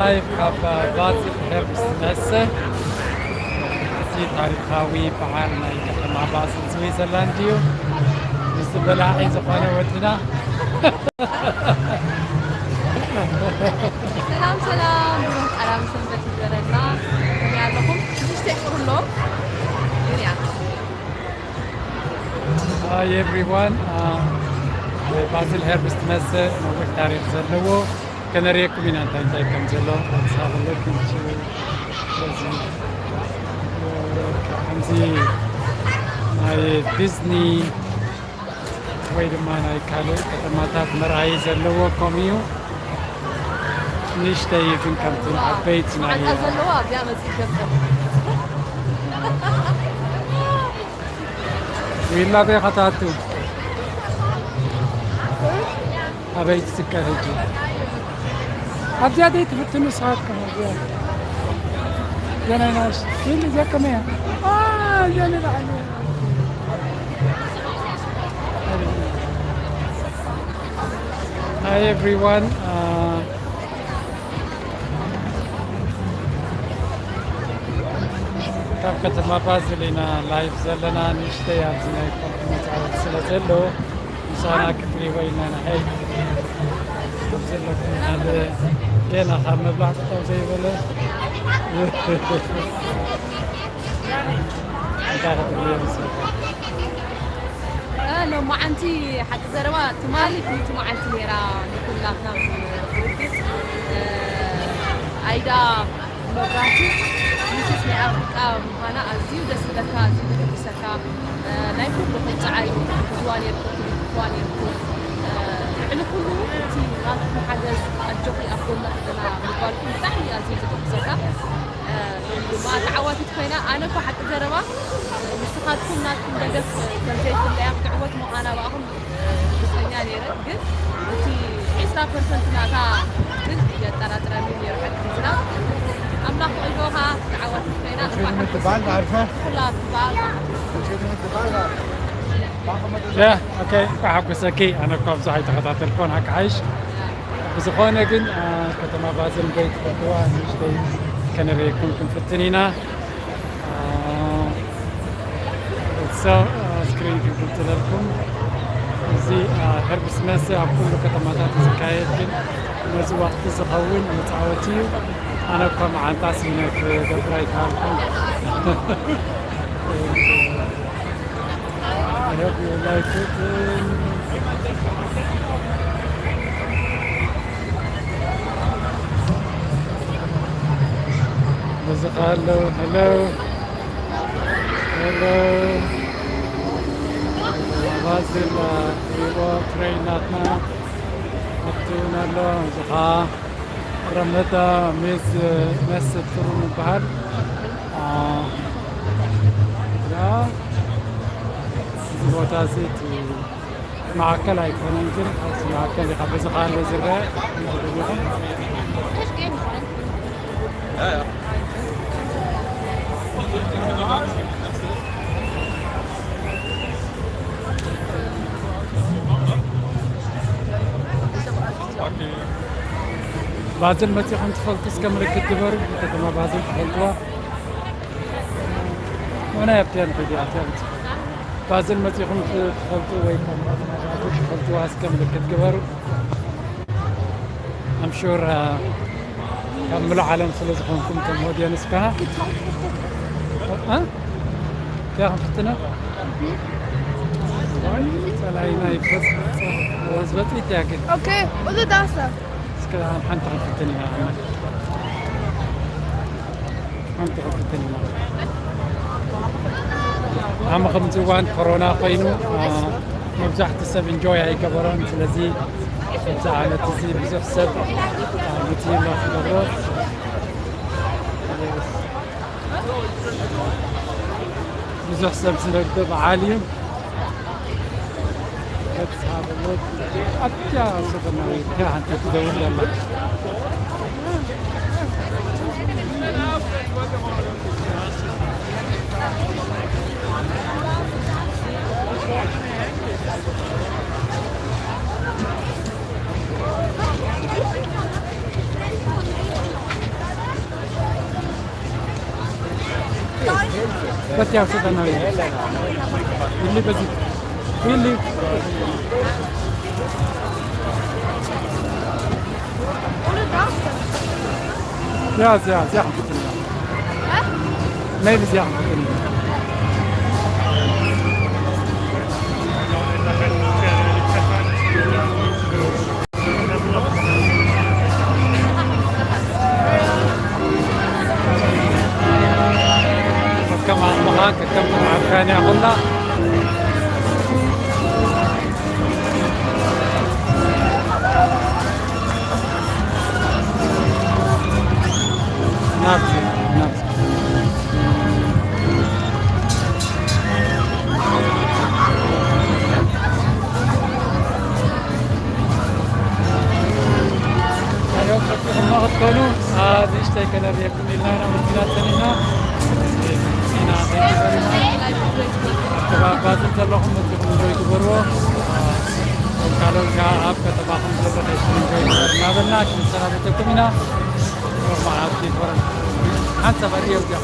ላይቭ ካብ ባዝል ሄርብስ መሰ። እዚ ታሪኻዊ በዓል ናይ ከተማ ባዝል ስዊዘርላንድ እዩ። ምስ በላዒ ዝኾነ ወድና። ሰላም ሰላም፣ ብሩህ ቀዳም ሰንበት ይግበረልና። ከመይ ኣለኹም? ትንሽ ተይቅርሎ ግን እያ። Hi everyone. Uh, ባዝል ሄርብስ መሰ ነዊሕ ታሪኽ ዘለዎ ከነርእየኩም ኢና እንታይ እንታይ ከም ዘሎ። Let's have a look into እዚ ከምዚ ናይ ዲዝኒ ወይ ድማ ናይ ካልእ ከተማታት መርኣዪ ዘለዎ ከምኡ እዩ። ንእሽተይ ግን ከምቲ ዓበይቲ ናይ ማዕፃ ዘለዎ ኣብዚኣ መፅእ ይገብር። ዊላ በይ ኸታቱ ኣበይ ትስቀል ሕጂ ኣብዚኣ ደይ ትፍትኑ ንስኻትኩም ኣብዚኣ ዘናይ ናሽ ዊል እዚኣ ከመያ እዚኣ ንላዓል Hi everyone. Uh, ካብ ከተማ ባዝል ኢና ላይቭ ዘለና። ንእሽተይ ኣብዚ ናይ ኮምፒ መፃወቲ ስለ ዘሎ ምሳና ክትሪእዎ ኢና። ንሐይ ኣብ ዘለኩም ናብ ገና ካብ ምብላዕ ጠጠው ዘይበለ እንታይ ክትብልዮ ምስልካ? ሎማዓንቲ ሓቂ ዘረባ ትማሊ ፍልይቲ መዓልቲ ነይራ ንኩላትና ብርግፅ ኣይዳ መብራህቱ ሚስስ ናይ ኣፍሪቃ ምዃና ኣዝዩ ደስ ይብለካ፣ ኣዝዩ ይሕጉሰካ። ናይ ኩሉ ክብፅዓ እዩ ክትሕግዝዋ ነይርኩም፣ ክትድግፍዋ ነይርኩም። ልዕሊ ኩሉ እቲ ናትኩም ሓገዝ ኣጆኺ ኣብ ጎንኺ ኣለና ምባልኩም ብጣዕሚ እዩ ኣዝዩ ዘሕጉሰካ። ሎሚ ድማ ተዓዋቲት ኮይና ኣነ እኮ ሓቂ ዘረባ ንስኻትኩም ናትኩም ደገፍ ከምዘይፍለያ ክትዕወት ምዃና ብኣኹም ርግፀኛ ነይረ፣ ግን እቲ ዒስራ ፐርሰንት ናታ ግን የጠራጥረኒ ነይሩ። ሓቂ ዝና ኣምላኽ ፈቒድዎ ከዓ ተዓዋቲት ኮይና እንኳዕ ሓጎሰኪ። ኩላ ትበሃል ያ ኦኬ፣ እንኳዕ ሓጎሰኪ። ኣነ እኳ ብዙሕ ኣይተኸታተልኩን ሓቂ ሓይሽ። ብዝኾነ ግን አ፣ ከተማ ባዝል ዘይትፈልጥዋ ንእሽተይ ከነርእየኩም ክንፍትን ኢና። ሶ ስክሪን ክግልፅለልኩም። እዚ አ፣ ሄርብስ መሰ ኣብ ኩሉ ከተማታት እዩ ዝካየድ፣ ግን ነዚ ወቅቲ ዝኸውን መፃወቲ እዩ። ኣነ እኳ መዓንጣ ስነ ክገብር ኣይከኣልኩን። I hope you like it. በዚ ከሎ ሄሎ ሄሎ ባዝል ሪቦ ትሬን ናትና ኣብቲ እውን ኣሎ። እዚ ኸዓ ረመዳ ሜስ መስ ጥሩ ምበሃል። አ፣ ያ፣ እዚ ቦታ እዚ እቲ ማዕከል ኣይኮነን፣ ግን ኣብዚ ማዕከል ኢኻ በዚ ካለ ዝረአ። ባዝል መፂኹም ትፈልጡ እስከ ምልክት ግበሩ። ከተማ ባዝል ትፈልጥዋ ሆነ ኣብቲያ ንኸዲ ኣብቲያ ንፅ ባዝል መፂኹም ት- ትፈልጡ ወይ ከም ባዝል ትፈልጥዋ እስከ ምልክት ግበሩ። I'm sure ካብ ምሉእ ዓለም ስለ ዝኾንኩም ከም ኦዲየንስ ከዓ እ? እቲያ ክንፍትና ጸላኢና ይበጽ ዝበጽ እቲያ ግን Okay, what did that say? እስከ ሓንቲ ክንፍትን ኢና ሓንቲ ክንፍትን ኢና ዓሚ ከምዚ እዋን ኮሮና ኮይኑ አ፣ መብዛሕቲ ሰብ ኢንጆይ ኣይገበሮን ስለዚ እዚ ዓመት እዚ ብዙሕ ሰብ ምትይላ ክገብሮ ብዙሕ ሰብ ዝነግዶ በዓል እዩ ኣብታ ሰበናዊት ሓንቲ ትደውል ዘላ Bati ya, sudah nawi. Ili bati. Ili. Ya, ya, ya. Maybe ya. ከከም ዓቕምኻ፣ ከከም ዓርካን ይኹንና። ናብዚ፣ ናብዚ። ኣዮ፣ ቀልጢፍኩም ክትኮኑ፣ ኣብ ንእሽተይ ከነርእየኩም ኢልና ኢና መፂና ጸኒሕና። ኢና፣ thank you very much። ኣብ ከባቢ ባጽዕ ዘለኹም መፂኹም enjoy ግበርዎ። ከም ካልኦት ከዓ ኣብ ከተማኹም ዘሎ ከይትኩም enjoy ግበር እናበልና ክንሰናበተኩም ኢና። ሮብ መዓልቲ ይግበረና። ሓንሳብ ኣርእዮ እዚኣ።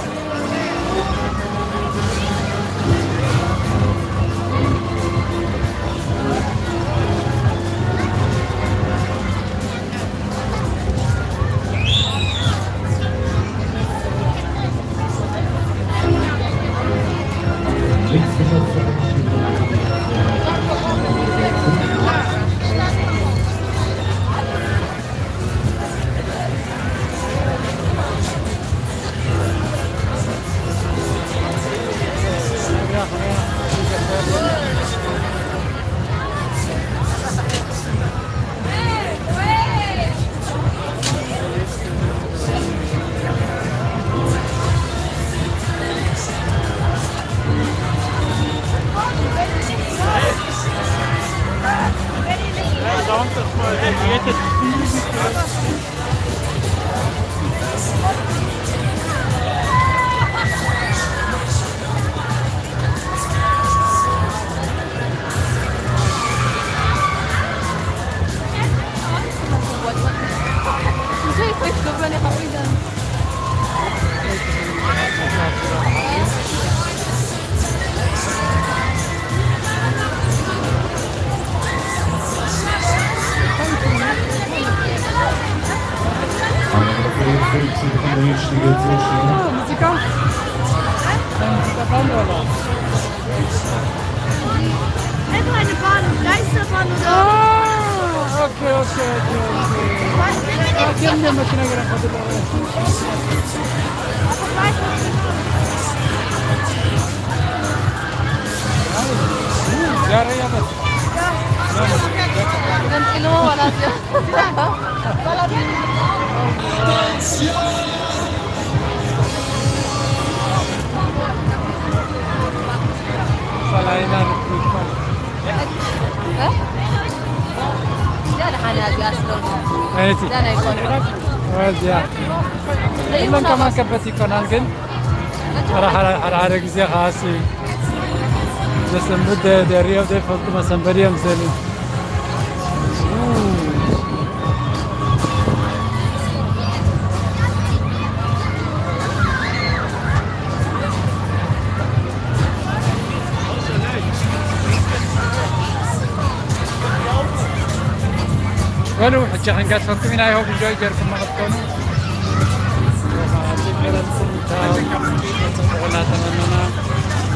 ሙዚቃ? ሙዚቃ ባንድ ወላ? Einfach eine Bahn, Geisterbahn oder Ah, okay, okay, okay, okay. Was will man jetzt? Okay, wir müssen ja gerade Ja, ja, ja. Ganz genau, oder? እዚኣ ደሓን እያ፣ እዚኣ ስለ-፣ ኣየቲ? እዚኣ ናይ ቆልዑ። እዚኣ። ኩለን ከማን ከበቲ ይኮናል ግን ሓደ፣ ሓደ፣ ሓደ፣ ሓደ ግዜ ከኣሲ ዘሰንብድ ደ-፣ ደሪኦም ዘይፈልጡ መሰንበዲ እዮም ዝደልዩ። በሉ፣ ሕጂ ክንገድፈኩም ኢና። I hope enjoy ጌርኩም ክትኮኑ። ጽቡቕ ናትና